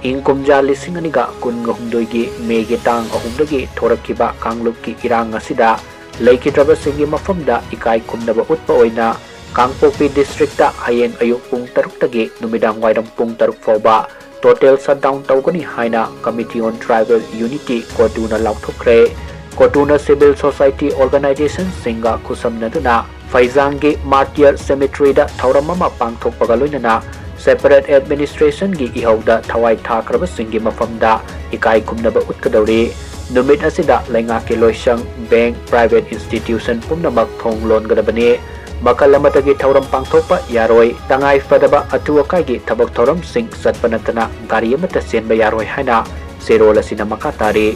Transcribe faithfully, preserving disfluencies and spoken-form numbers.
ꯏꯪ ꯀꯨꯝꯖꯥ ꯂꯤꯁꯤꯡ ꯑꯅꯤꯒ ꯀꯨꯟꯒ ꯍꯨꯝꯗꯣꯏꯒꯤ ꯃꯦꯒꯤ ꯇꯥꯡ ꯑꯍꯨꯝꯗꯒꯤ ꯊꯣꯔꯛꯈꯤꯕ ꯀꯥꯡꯂꯨꯞꯀꯤ ꯏꯔꯥꯡ ꯑꯁꯤꯗ ꯂꯩꯈꯤꯗ꯭ꯔꯕꯁꯤꯡꯒꯤ ꯃꯐꯝꯗ ꯏꯀꯥꯏ ꯈꯨꯝꯅꯕ ꯎꯠꯄ ꯑꯣꯏꯅ ꯀꯥꯡꯄꯣꯛꯄꯤ ꯗꯤꯁꯇ꯭ꯔꯤꯛꯇ ꯍꯌꯦꯡ ꯑꯌꯨꯛ ꯄꯨꯡ ꯇꯔꯨꯛꯇꯒꯤ ꯅꯨꯃꯤꯗꯥꯡ ꯋꯥꯏꯔꯝ ꯄꯨꯡ ꯇꯔꯨꯛ ꯐꯥꯎꯕ total shutdown ꯇꯧꯒꯅꯤ ꯍꯥꯏꯅ Committee on Tribal Unity, ꯀꯣꯇꯨꯅ ꯂꯥꯎꯊꯣꯛꯈ꯭ꯔꯦ꯫ ꯀꯣꯇꯨꯅ civil society organizationꯁꯤꯡꯒ ꯈꯨꯠꯁꯝꯅꯗꯨꯅ ꯐꯩꯖꯥꯡꯒꯤ Martyr Cemeteryꯗ ꯊꯧꯔꯝ ꯑꯃ ꯄꯥꯡꯊꯣꯛꯄꯒ ꯂꯣꯏꯅꯅ separate administrationꯒꯤ ꯏꯍꯧꯗ ꯊꯋꯥꯏ ꯊꯥꯈ꯭ꯔꯕꯁꯤꯡꯒꯤ ꯃꯐꯝꯗ ꯏꯀꯥꯏ ꯈꯨꯝꯅꯕ ꯎꯠꯀꯗꯧꯔꯤ꯫ ꯅꯨꯃꯤꯠ ꯑꯁꯤꯗ ꯂꯩꯉꯥꯛꯀꯤ ꯂꯣꯏꯁꯪ, bank, private institution ꯄꯨꯝꯅꯃꯛ ꯊꯣꯡ ꯂꯣꯟꯒꯗꯕꯅꯤ꯫ ꯃꯈꯜ ꯑꯃꯠꯇꯒꯤ ꯊꯧꯔꯝ ꯄꯥꯡꯊꯣꯛꯄ ꯌꯥꯔꯣꯏ꯫ ꯇꯉꯥꯏ ꯐꯗꯕ ꯑꯊꯨ ꯑꯀꯥꯏꯒꯤ ꯊꯕꯛ ꯊꯧꯔꯝꯁꯤꯡ ꯆꯠꯄ ꯅꯠꯇꯅ ꯒꯥꯔꯤ ꯑꯃꯠꯇ ꯆꯦꯟꯕ ꯌꯥꯔꯣꯏ ꯍꯥꯏꯅ ꯆꯦꯔꯣꯜ ꯑꯁꯤꯅ ꯃꯈꯥ ꯇꯥꯔꯤ꯫